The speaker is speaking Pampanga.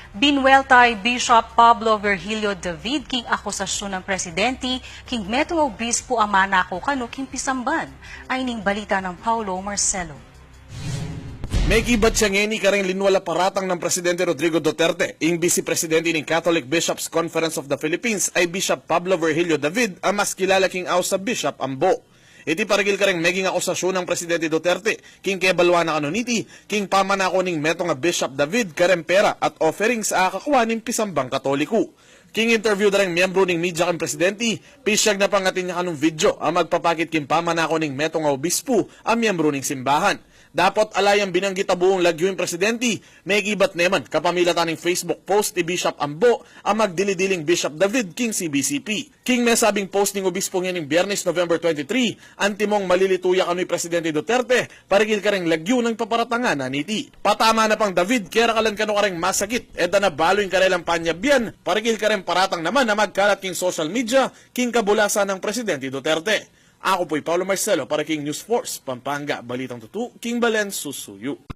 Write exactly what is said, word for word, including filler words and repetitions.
Binuelta i Bishop Pablo Virgilio David king akusasyun nang presidenti king metung a obispu a manako kanu king pisamban. Ayni ing balita nang Paulo Marcelo. Mekibat ya ngeni kareng linwal a paratang nang Presidente Rodrigo Duterte, ing Bisi Presidenti ning Catholic Bishops' Conference of the Philippines a i Bishop Pablo Virgilio David a mas kilala king aus a Bishop Ambo. Iti parakil kareng meging akusasyun nang Presidenti Duterte king kebaluan na kanu niti king pamanako ning metung a Bishop David kareng pera at offerings a akakua ning pisambang Katoliku. King interview da reng miyembru ning media kang Presidenti, pisiag na pang atin ya kanung video a magpapakit king pamanako ning metung a obispu a miyembru ning simbahan. Dapot ala yang binanggit a buung lagyu ing Presidenti, mekibat ne man kapamilatan ning Facebook post i Bishop Ambo a magdili-diling Bishop David king C B C P. King mesabing post ning obispu ngening Biyernes, November twenty-three, antimong malilitu ya kanu i Presidenti Duterte parakil kareng lagyu nang paparatangan na niti. Patama na pang David, kera kalan kanu kareng masakit, e da na balu ing karelang panyabyan parakil kareng paratang naman a magkalat king social media king kabulasan nang Presidenti Duterte. Aku pu i Paulo Marcelo para king News Force Pampanga, balitang tutu king balen susuyu.